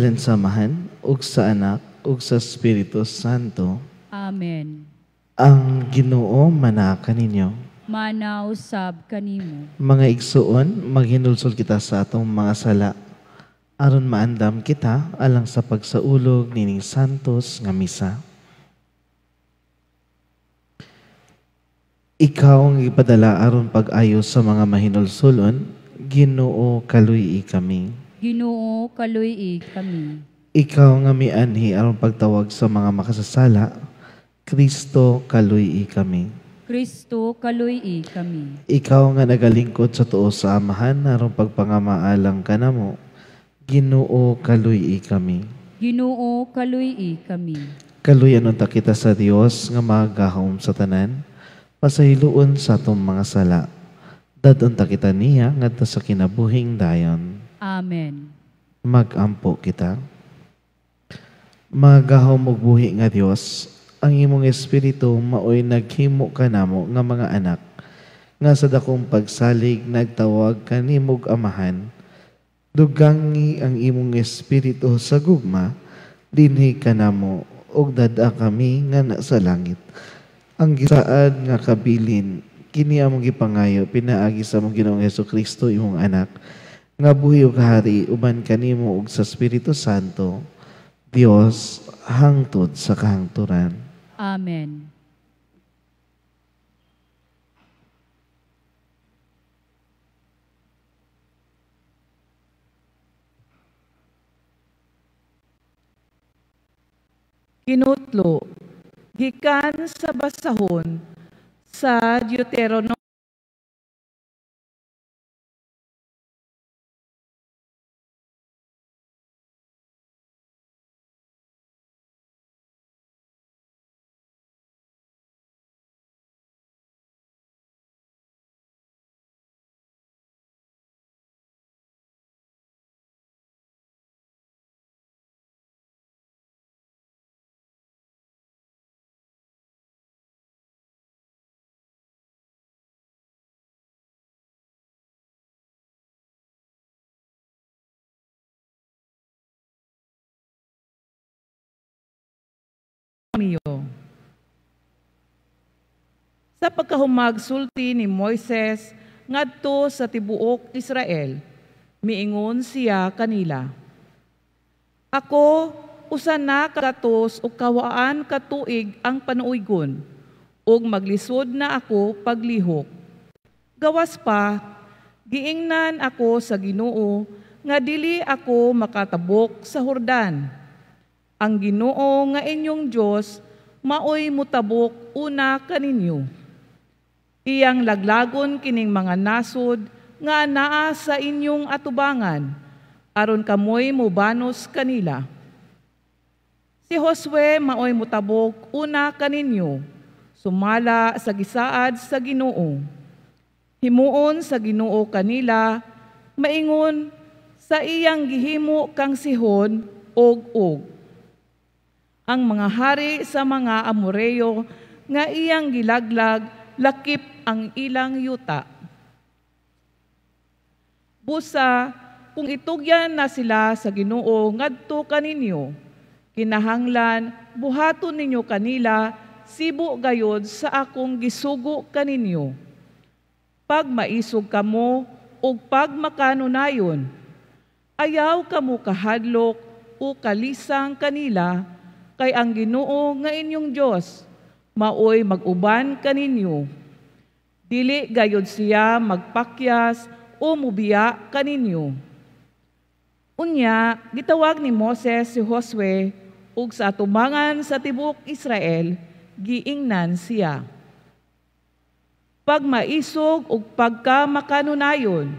Ngalan sa Amahan, ug sa Anak, ug sa Espiritu Santo. Amen. Ang Ginoo manaa kaninyo. Mana usab kanimo. Mga igsuon, maghinulsol kita sa atong mga sala aron maandam kita alang sa pagsaulog nining santos nga misa. Ikaw ang ipadala aron pag-ayo sa mga mahinulsolon, Ginoo, kaluy-i kami. Ginoo, kaluy-i kami. Ikaw nga mianhi aron pagtawag sa mga makasasala, Kristo, kaluy-i kami. Kristo, kaluy-i kami. Ikaw nga nagalingkod sa tuo sa Amahan aron pagpangamaalang kanamo, Ginoo, kaluy-i kami. Ginoo, kaluy-i kami. Kaluyan unta kita sa Dios nga magahom sa tanan, pasayloon sa atong mga sala. Dad-on ta kita niya ngadto sa kinabuhing dayon. Amen. Magampo kita. Magahom og buhi nga Dios, ang imong espiritu maoy naghimo kanamo nga mga anak, nga sa dakong pagsalig nagtawag kanimog Amahan. Dugangi ang imong espiritu sa gugma, dinhi kanamo og dad-a kami nga nasa langit. Ang gisaad nga kabilin, kini among gipangayo pinaagi sa among Ginoong Hesukristo imong anak, nga buhi ug hari uban kanimo ug sa Espiritu Santo, Dios hangtod sa kahangturan. Amen. Kinutlo, gikan sa basahon sa Deuteronomio niyo. Sa pagkahumagsulti ni Moises ngadto sa tibuok Israel, miingon siya kanila. Ako usa na kagatos ug kawaan ka tuig ang panuigon, ug maglisod na ako paglihok. Gawas pa, giingnan ako sa Ginoo nga dili ako makatabok sa Hordan. Ang Ginoo nga inyong Dios maoy mutabok una kaninyo. Iyang laglagon kining mga nasod nga anaa sa inyong atubangan, aron kamoy mubanos kanila. Si Josue maoy mutabok una kaninyo, sumala sa gisaad sa Ginoo. Himuon sa Ginoo kanila, maingon sa iyang gihimo kang Sihon og Og, ang mga hari sa mga Amoreo nga iyang gilaglag lakip ang ilang yuta. Busa, kung itugyan na sila sa Ginoo ngadto kaninyo, kinahanglan buhaton ninyo kanila sibo gayod sa akong gisugo kaninyo. Pag maisog kamo ug pag makanunayon, ayaw kamo kahadlok o kalisang kanila, kay ang Ginoo nga inyong Dios maoy mag-uban kaninyo. Dili gayod siya magpakyas o mubiya kaninyo. Unya, gitawag ni Moses si Josue ug sa atubangan sa tibuok Israel giingnan siya. Pag maisog ug pagka makanunayon,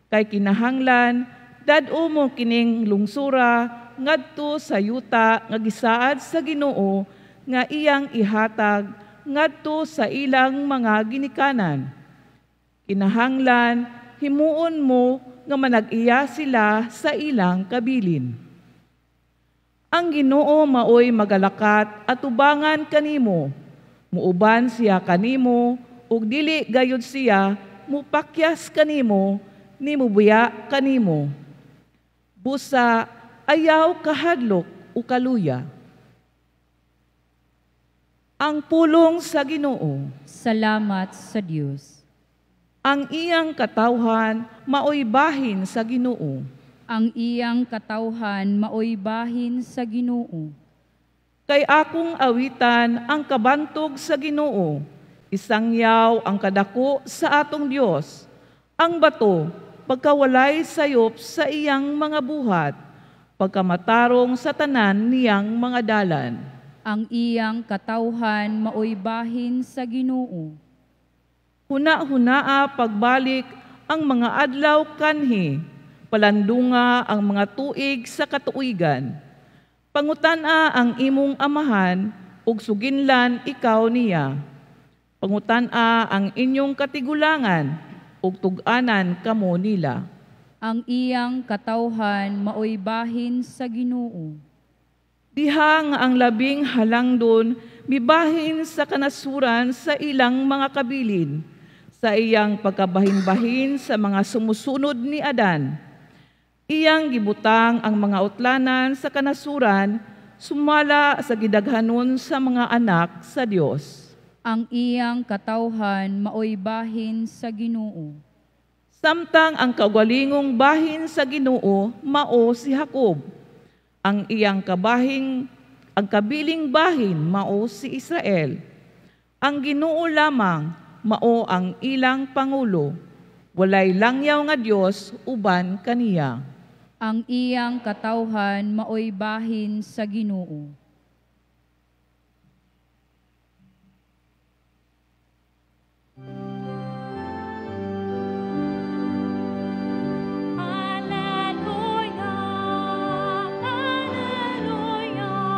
kay kinahanglan dad-o mo kining lungsura ngadto sa yuta nga gisaad sa Ginoo nga iyang ihatag ngadto sa ilang mga ginikanan. Kinahanglan himuon mo nga manag-iya sila sa ilang kabilin. Ang Ginoo maoy magalakat atubangan kanimo, muuban siya kanimo ug dili gayud siya mupakyas kanimo ni mubuya kanimo. Busa ayaw kahadlok o kaluya. Ang pulong sa Ginoo. Salamat sa Dios. Ang iyang katawhan maoy bahin sa Ginoo. Ang iyang katawhan maoy bahin sa Ginoo. Kay akong awitan ang kabantog sa Ginoo. Isangyaw ang kadako sa atong Dios. Ang bato pagkawalay sayop sa iyang mga buhat, pagkamatarong sa tanan niyang mga dalan. Ang iyang katawhan maoy bahin sa Ginoo. Huna-hunaa pagbalik ang mga adlaw kanhi, palandunga ang mga tuig sa katuigan. Pangutan-a ang imong amahan, ug suginlan ikaw niya. Pangutan-a ang inyong katigulangan, ug tug-anan kamo nila. Ang iyang katawhan maoy bahin sa Ginoo. Diha nga ang labing halangdon mibahin sa kanasuran sa ilang mga kabilin, sa iyang pagkabahin-bahin sa mga sumusunod ni Adan. Iyang gibutang ang mga utlanan sa kanasuran, sumala sa gidaghanon sa mga anak sa Dios. Ang iyang katawhan maoy bahin sa Ginoo. Samtang ang kaugalingong bahin sa Ginoo mao si Jacob. Ang iyang kabahing, ang kabiling bahin mao si Israel. Ang Ginoo lamang mao ang ilang pangulo. Walay langyaw nga Dios uban kaniya. Ang iyang katawhan maoy bahin sa Ginoo. Alleluia, alleluia, alleluia,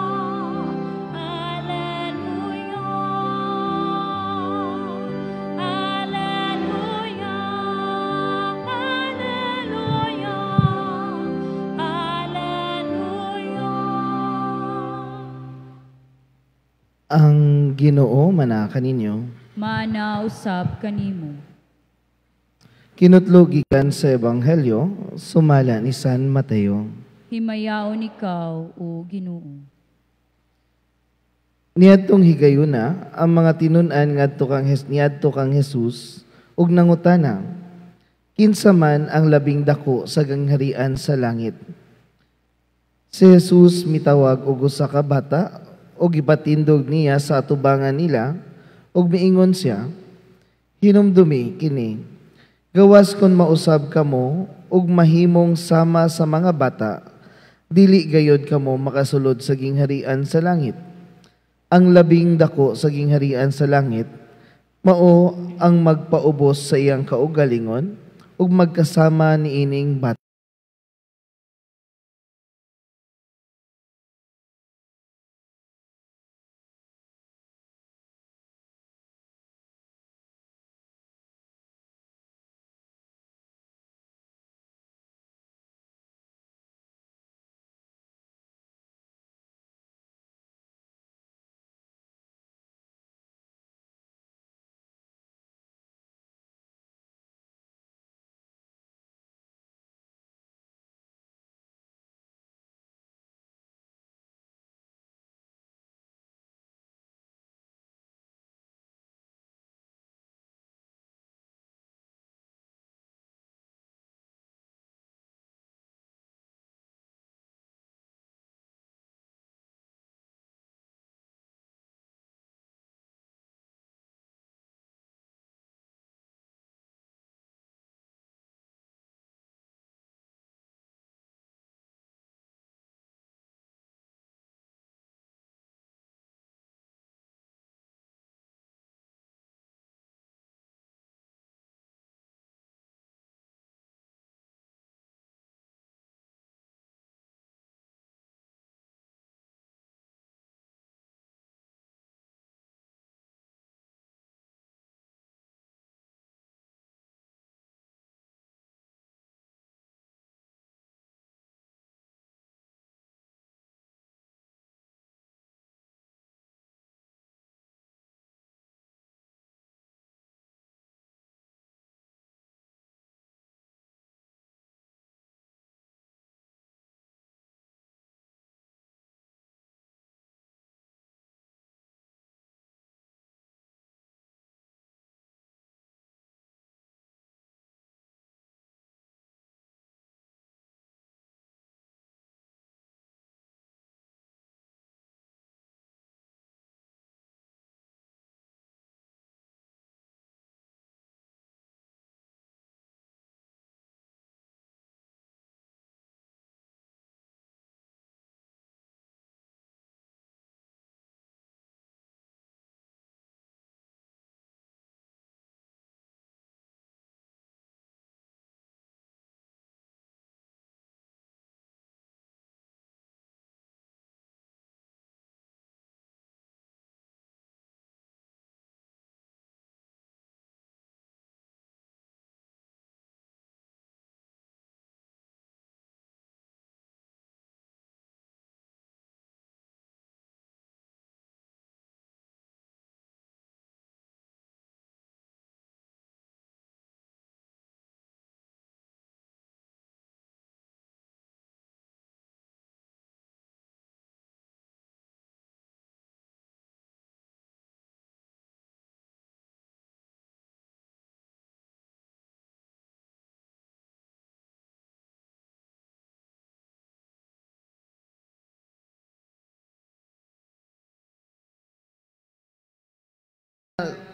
alleluia, alleluia, alleluia. Ang Ginoo mana kaninyo. Mana usab kanimo. Kinutlo gikan sa Ebanghelyo sumala ni San Mateo. Himayaon ikaw, o Ginoo. Niadtong higayuna ang mga tinun-an niadto kang Jesus ug nangutana, kinsa man ang labing dako sa gingharian sa langit? Si Jesus mitawag og usa ka bata ug gipatindog niya sa atubangan nila ug miingon siya, hinumdumi kini, gawas kon mausab kamo ug mahimong sama sa mga bata, dili gayod kamo makasulod sa gingharian sa langit. Ang labing dako sa gingharian sa langit mao ang magpaubos sa iyang kaugalingon ug magkasama niining bata.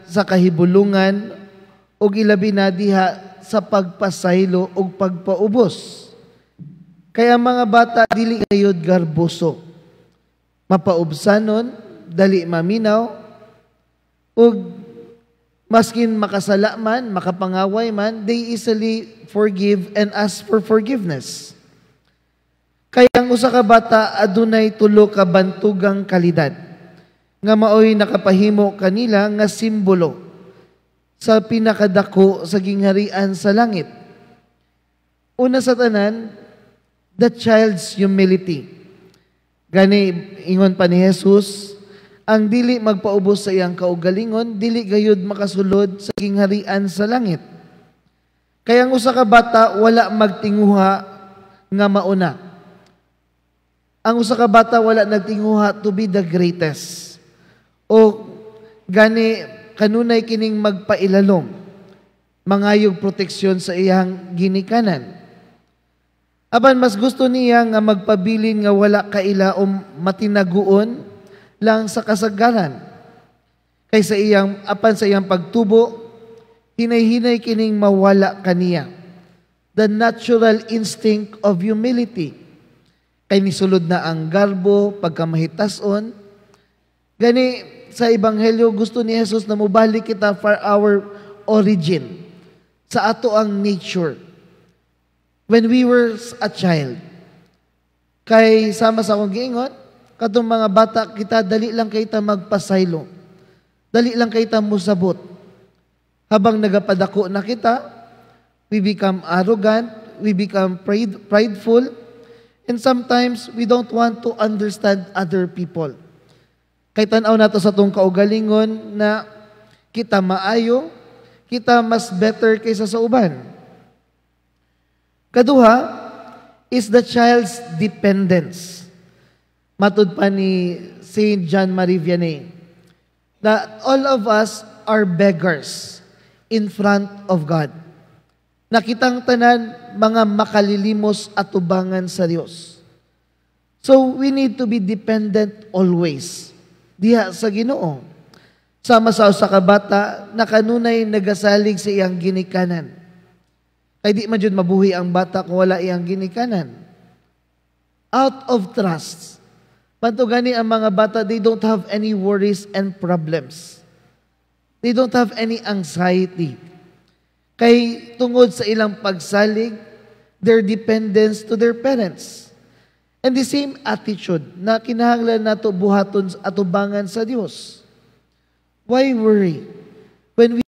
sa kahibulungan ug ilabi na diha sa pagpasaylo ug pagpaubos. Kaya mga bata dili gayud garboso. Mapaubsanon, dali maminaw, ug maskin makasala man, makapangaway man, they easily forgive and ask for forgiveness. Kaya ang usa ka bata adunay tulo ka bantugang kalidad nga maoy nakapahimo kanila nga simbolo sa pinakadako sa gingharian sa langit. Una sa tanan, the child's humility. Gani ingon pa ni Jesus, ang dili magpaubos sa iyang kaugalingon, dili gayud makasulod sa gingharian sa langit. Kaya ang usa ka bata wala magtinguha nga mauna. Ang usa ka bata wala nagtinguha to be the greatest. O gani kanunay kining magpailalom, mangayog proteksyon sa iyang ginikanan. Apan mas gusto niya nga magpabilin nga wala kaila o matinaguon lang sa kasagaran. Kay sa iyang apan sa iyang pagtubo, hinay-hinay kining mawala kaniya. The natural instinct of humility. Kay nisulod na ang garbo, pagkamahitason. Gani sa Ebanghelyo gusto ni Jesus na mobalik kita for our origin, sa ato ang nature. When we were a child, kay sama sa akong giingon, katong mga bata kita dali lang kay ta magpasaylo. Dali lang kay ta musabot. Habang nagapadako na kita, we become arrogant, we become prideful, and sometimes we don't want to understand other people. Kay tan-aw nato sa atong kaugalingon na kita maayo, kita mas better kaysa sa uban. Kaduha is the child's dependence. Matud pa ni Saint John Marie Vianney that all of us are beggars in front of God. Nakitang tanan mga makalilimos at tubangan sa Dios. So we need to be dependent always diha sa Ginoo. Sama sa usa ka bata na kanunay nagasalig sa iyang ginikanan. Kay di man jud mabuhi ang bata kung wala iyang ginikanan. Out of trust. Panto gani ang mga bata, they don't have any worries and problems. They don't have any anxiety. Kay tungod sa ilang pagsalig, their dependence to their parents. And the same attitude na kinahanglan nato buhaton atubangan sa Dios. Why worry when we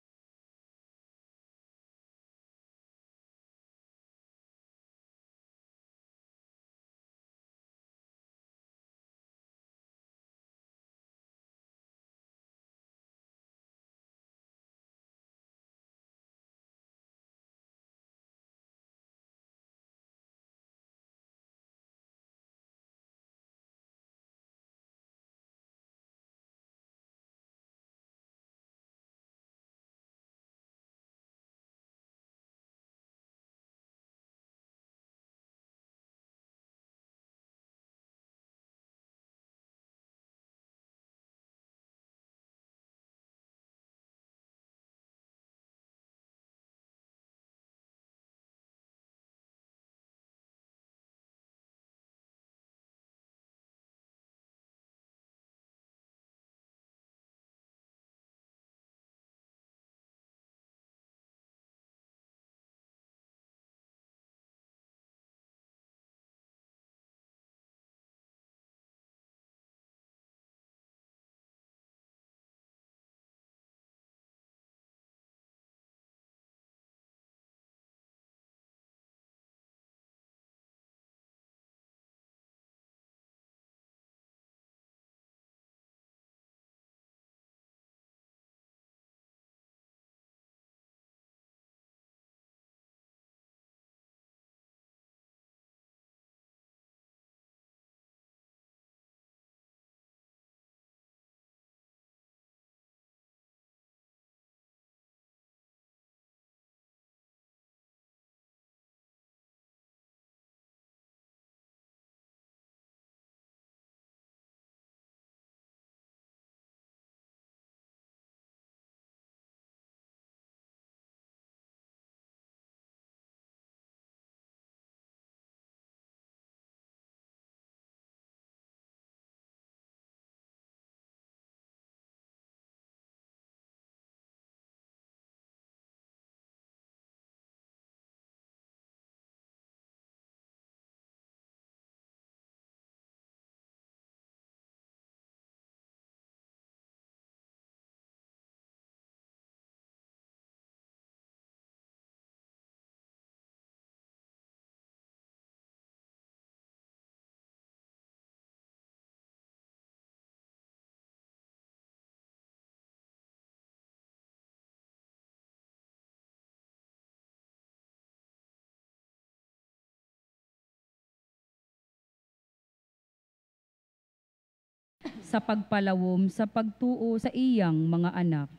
sa pagpalawom sa pagtuo sa iyang mga anak.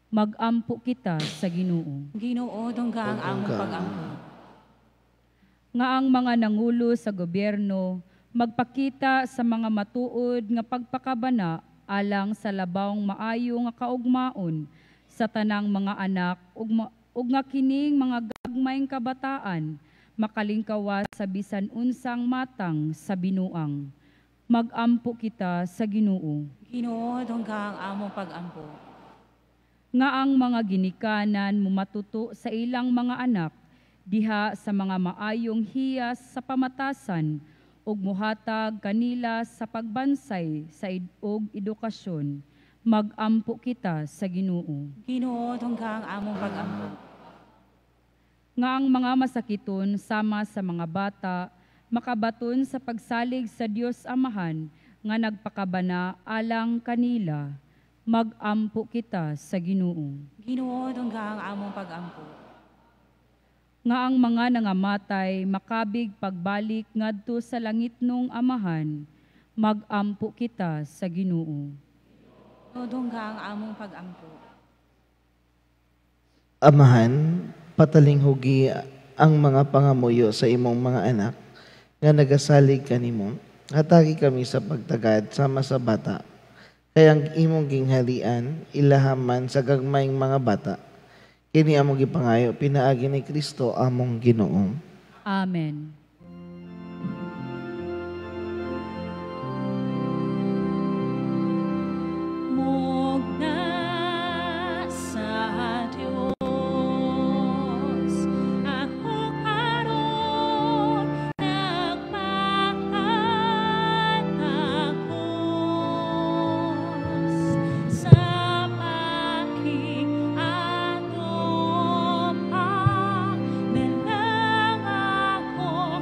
Magampo kita sa Ginoo. Ginoo, dungga ang among pagampo. Nga ang mga nangulo sa gobyerno magpakita sa mga matuod nga pagpakabana alang sa labawng maayo nga kaugmaon sa tanang mga anak ug nga kining mga gagmayng kabataan makalingkawas sa bisan unsang matang sa binuang. Magampo kita sa Ginoo. Ginoo, dungga ang among pagampo. Nga ang mga ginikanan mumatuto sa ilang mga anak diha sa mga maayong hiyas sa pamatasan ug muhatag kanila sa pagbansay sa og edukasyon. Magampo kita sa Ginoo. Ginoo, dungga ang among pagampo. Nga ang mga masakiton sama sa mga bata makabaton sa pagsalig sa Dios Amahan nga nagpakabana alang kanila. Magampo kita sa Ginoo. Ginoo, dungga ang among pagampo. Nga ang mga nangamatay makabig pagbalik ngadto sa langitnong Amahan. Magampo kita sa Ginoo. Ginoo, dungga ang among pagampo. Amahan, patalinghugi ang mga pangamuyo sa imong mga anak nga nagasalig kanimo. Hatagi kami sa pagtagad sama sa bata. Kay ang imong gingharian ilahaman sa gagmayng mga bata. Kini among gipangayo pinaagi ni Kristo among Ginoo. Amen. Mugna sa Dios, ako karon nagpakatakos sa pakiatupang nalang ako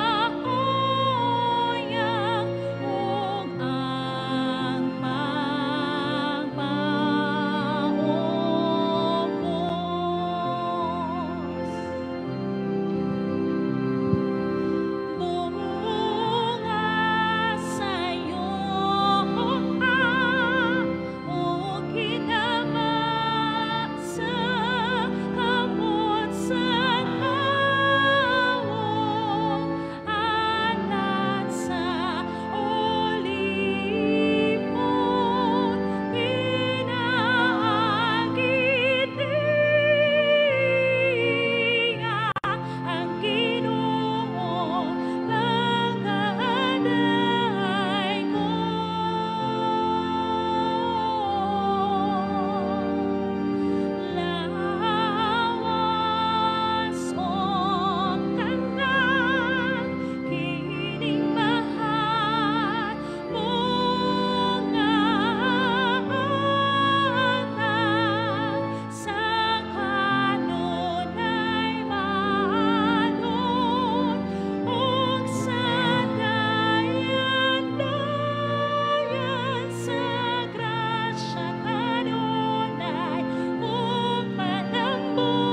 kauyang ug ang pagpaubos. Bunga sa iyo ug kinama sa kamot sa tawo alat sa olipon pinaagi niya ang Ginoo panganay ko. Lawas o tanan kining mahal mong atang sa kanunay maalon ug sa dayan-dayan sa grasya kanunay mupanambuon.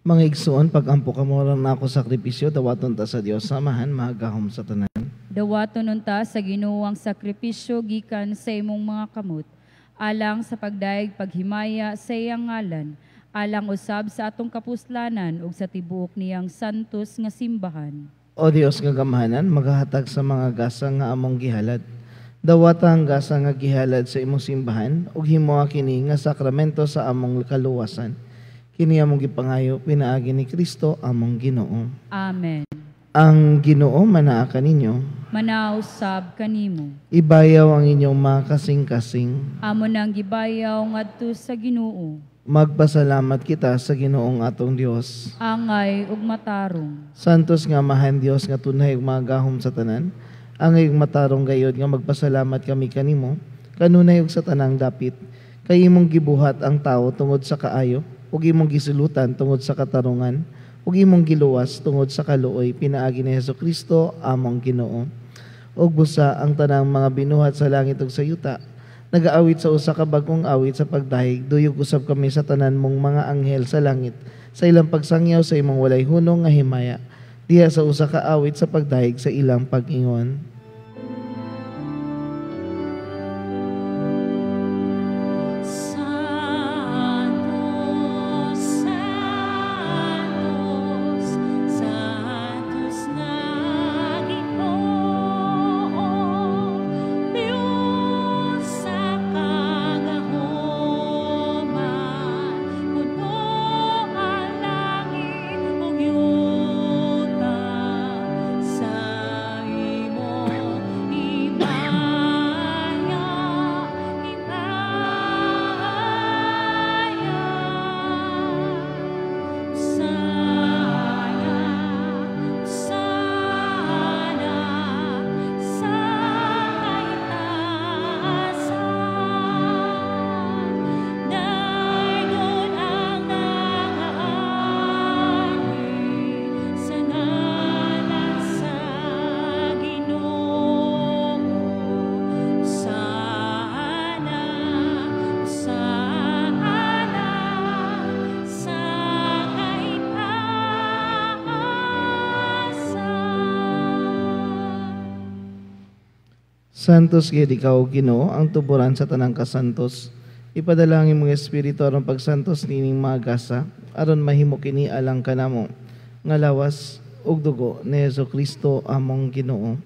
Mga igsoon, pag-ampo kamo lang na ako sakripisyo, dawaton ta sa Dios, samahan mahagahom sa tanan. Dawaton unta sa Ginoo ang sakripisyo gikan sa imong mga kamot, alang sa pagdayeg paghimaya sa iyang ngalan, alang usab sa atong kapuslanan ug sa tibuok niyang santos nga simbahan. O Dios nga gamhanan, maghahatag sa mga gasa nga among gihalad. Dawata ang gasa nga gihalad sa imong simbahan ug himoa kini nga sakramento sa among kaluwasan. Kini among gipangayo pinaagi ni Kristo among Ginoo. Amen. Ang Ginoo manaa kaninyo. Manausab kanimo. Ibayaw ang inyong mga kasing-kasing. Amo nang gibayaw ngadto sa Ginoo. Magpasalamat kita sa Ginoong atong Dios. Angay ug matarong. Santos nga Amahan Dios nga tunay ug magahom sa tanan, angay ug matarong gayod nga magpasalamat kami kanimo, kanunay ug sa tanang dapit, kay imong gibuhat ang tawo tungod sa kaayo, ug imong gisulutan tungod sa katarungan, ug imong giluwas tungod sa kaluoy pinaagi ni Hesukristo among Ginoo. Ug busa ang tanang mga binuhat sa langit ug sa yuta, nagaawit sa usa ka bag-ong awit sa pagdahig, duyog usab kami sa tanan mong mga anghel sa langit, sa ilang pagsangyaw sa imong walay hunong nga himaya. Diha sa usa ka awit sa pagdayeg sa ilang pag-ingon. Santos, Santos, Santos nga Ginoo, Dios sa kagahuman, puno ang langit ug yuta sa imong himaya, himaya. Sana, sana, sa kaitaasan, daygon ang nangaanhi sa ngalan sa Ginoo. Sana, sana, sa kaitaasan. Santos gid ikaw, Ginoo, ang tuburan sa tanang kasantos. Ipadala ang imong espiritu aron pagsantos niining mga gasa, aron mahimo kini alang kanamo nga lawas ug dugo ni Hesus Kristo among Ginoo.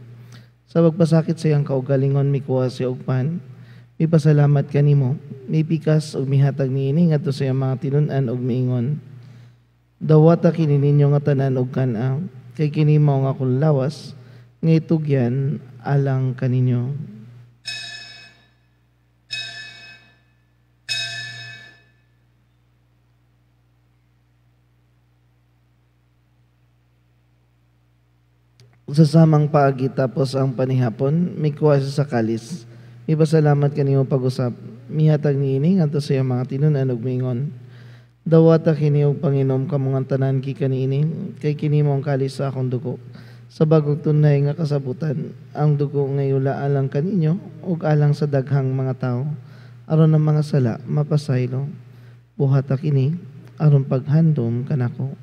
Sa pagpasakit sa iyang kaugalingon mikuha siya og pan, mipasalamat kanimo, mipikas ug mihatag niini ngadto sa iyang mga tinun-an ug miingon. Dawata kini ninyo nga tanan og kan-a, kay kini mao nga akong lawas nga itugyan alang kaninyo. Sa samang paagi tapos ang panihapon, mikuha siya sa kalis. Mipasalamat kanimo pag-usap. Mihatag niini ngadto sa iyang mga tinun-an ug miingon. Dawata kini og panginom kamo nga tanan gikan niini, kay kini mao ang kalis sa akong dugo. Sa bagong tunay nga kasabutan, ang dugo nga iula alang kaninyo ug alang sa daghang mga tawo, aron ang mga sala mapasaylo. Buhata kini aron paghandom kanako.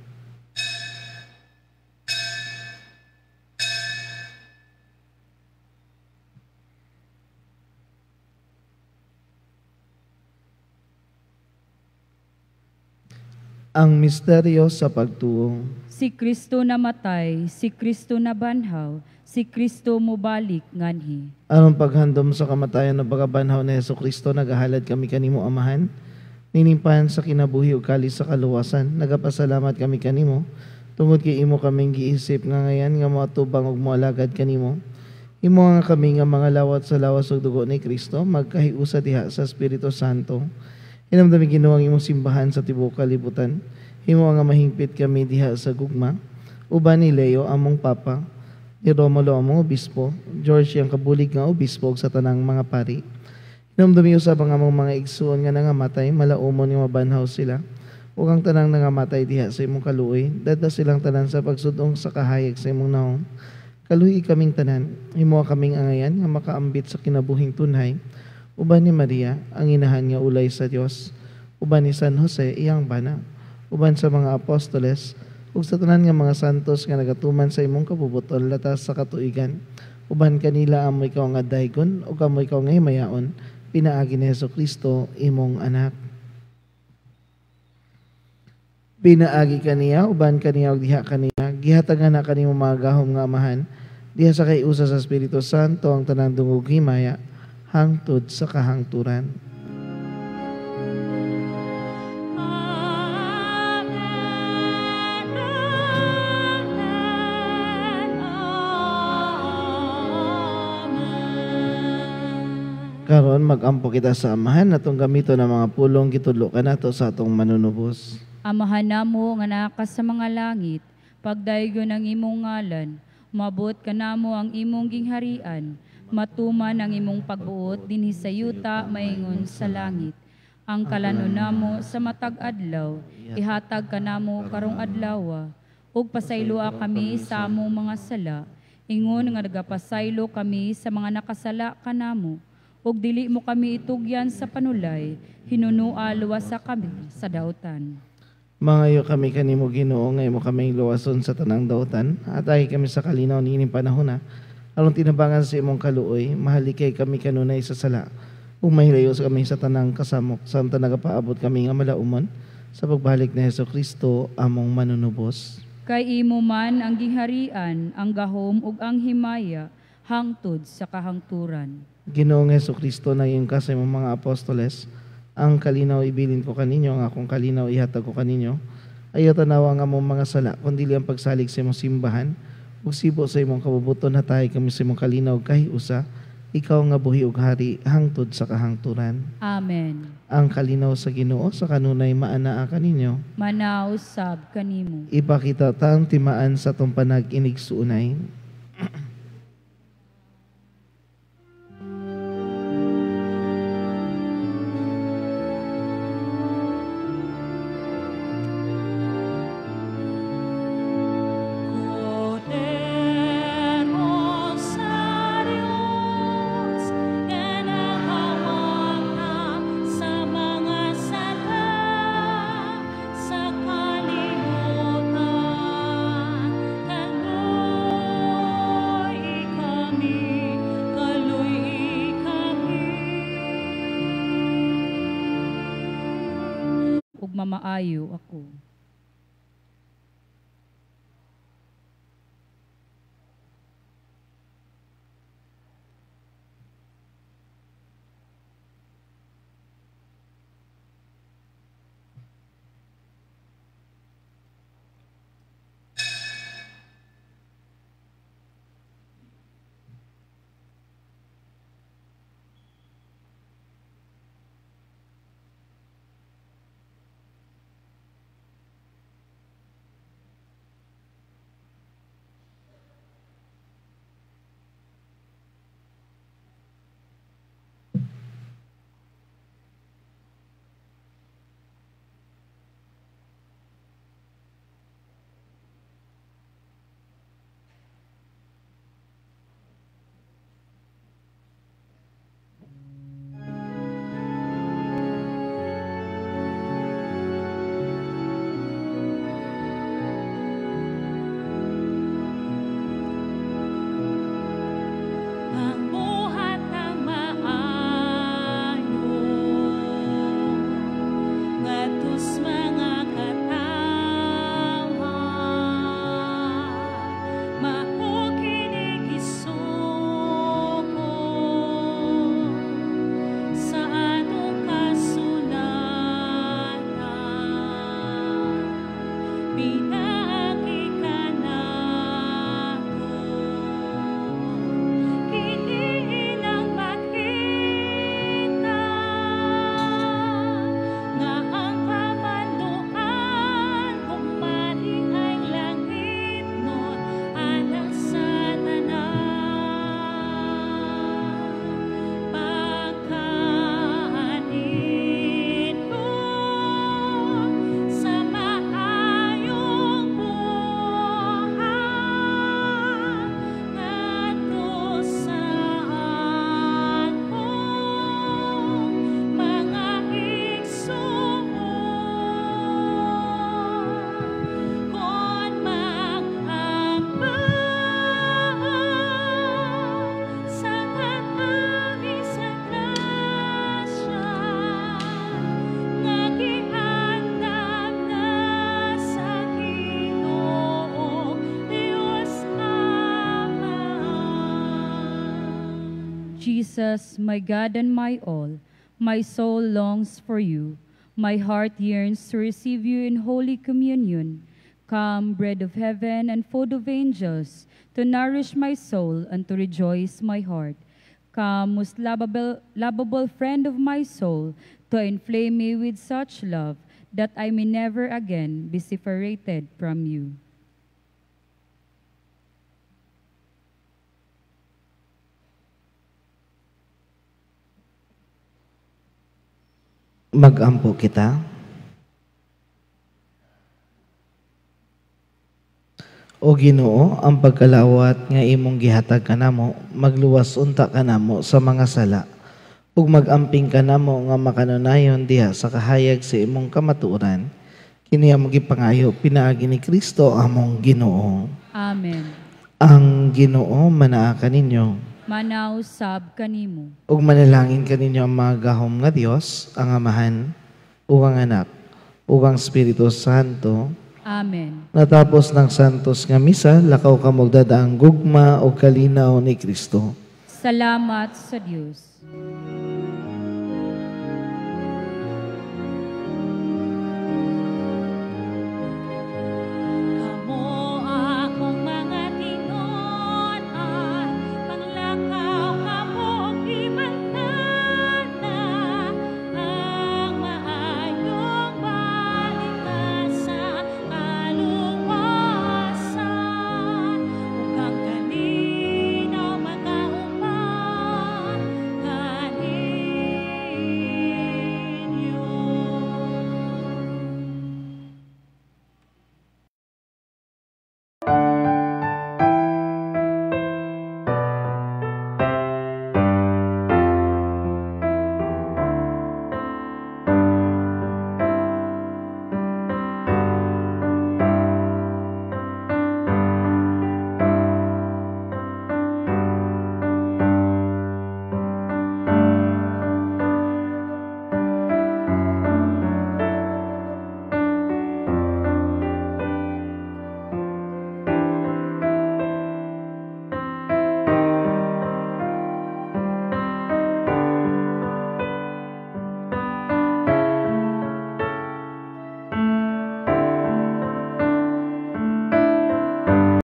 Ang misteryo sa pagtuo. Si Kristo namatay, si Kristo nabanhaw, si Kristo mobalik nganhi. Aron paghandom sa kamatayan ng pagkabanhaw ni Hesus Kristo, nagahalad kami kanimo, Amahan. Ninimpan sa kinabuhi ug kalis sa kaluwasan, nagapasalamat kami kanimo tungod kay imo kaming giisip nga ngayan nga moatubang ug moalagad kanimo. Imo nga kami nga mga lawat sa lawas ug dugo ni Kristo magkahiusa diha sa Espiritu Santo. Hinamdami Ginoo ang imong simbahan sa tibuok kalibutan. Himo nga mahingpit kami diha sa gugma. Uban ni Leo among Papa, ni Romulo among obispo, George ang kabulig nga obispo ug sa tanang mga pari. Hinumdumi usab ang among mga igsuon nga nangamatay, malaumon nga mabanhaw sila. Ug ang tanang nangamatay diha sa imong kaluoy, dadda silang tanan sa pagsudong sa kahayag sa imong naong. Kaluhi kaming tanan, himo kaming angayan nga makaambit sa kinabuhing tunhay. Uban ni Maria, ang inahan nga ulay sa Dios, uban ni San Jose, iyang bana, uban sa mga apostoles, ug sa tanan nga mga santos nga nagatuman sa imong kabubuton latas sa katuigan, uban kanila amo ikaw nga daygon ug amo ikaw nga himayaon, pinaagi ni Hesus Kristo imong anak. Pinaagi kaniya, uban kaniya ug diha kaniya, gihatagan na kanimo mga gahom nga amahan, diha sa kay-usa sa Espiritu Santo ang tanang dungog himaya, hangtod sa kahangturan. Amen, amen, amen. Karon magampo kita sa Amahan atong gamiton ang mga pulong gitudlo kanato sa atong manunubos. Amahan namo nga naa ka sa mga langit, pagdaygon ang imong ngalan, moabot kanamo ang imong gingharian, matuman ang imong pagbuot dinhi sa yuta maingon sa langit. Ang kalanon namo sa matag adlaw, ihatag kanamo karong adlawa, ug pasayloa kami sa among mga sala, ingon nga nagapasaylo kami sa mga nakasala kanamo, ug dili mo kami itugyan sa panulay, hinunua luwasa kami sa dautan. Mangayo kami kanimo Ginoo nga imo kaming luwason sa tanang dautan at ay kami sa kalinaw niining panahona aron tinabangan sa imong kaluoy mahalikay kami kanunay sa sala ug mahilayo sa kami sa tanang kasamok samtang nagapaabot kami nga malaumon sa pagbalik ni Hesus Kristo among manunubos. Kay imo man ang giharian, ang gahom ug ang himaya hangtod sa kahangturan. Ginoong Hesus Kristo, naging ka sa imong mga apostoles, ang kalinaw ibilin ko kaninyo, ang akong kalinaw ihatag ko kaninyo. Ayaw tanawa ang among mga sala, kundi ang pagsalig sa imong simbahan, ug sibo sa imong kabubuton, hatahi kami sa imong kalinaw kahiusa, ikaw nga buhi ug hari hangtod sa kahangturan. Amen. Ang kalinaw sa Ginoo sa kanunay maanaa kaninyo. Manaw sab kanimo. Ipakita ta ang timaan sa atong panag-inig suunay. Mamaayo ako. Jesus, my God and my all, my soul longs for you. My heart yearns to receive you in holy communion. Come, bread of heaven and food of angels, to nourish my soul and to rejoice my heart. Come, most lovable friend of my soul, to inflame me with such love that I may never again be separated from you. Magampo kita. O Ginoo, ang pagkalawat nga imong gihatag kanamo, magluwas unta kanamo sa mga sala, ug magamping kanamo nga makanunayon diha sa kahayag sa imong kamatuoran. Kini among gipangayo pinaagi ni Kristo among Ginoo. Amen. Ang Ginoo manaa kaninyo. Manaw sab kanimo. Ug manalangin kaninyo ang makagagahom nga Dios, ang Amahan, ug ang Anak, ug ang Espiritu Santo. Amen. Natapos ng Santos nga misa, lakaw kamo og dadaang gugma ug kalinaw ni Kristo. Salamat sa Dios.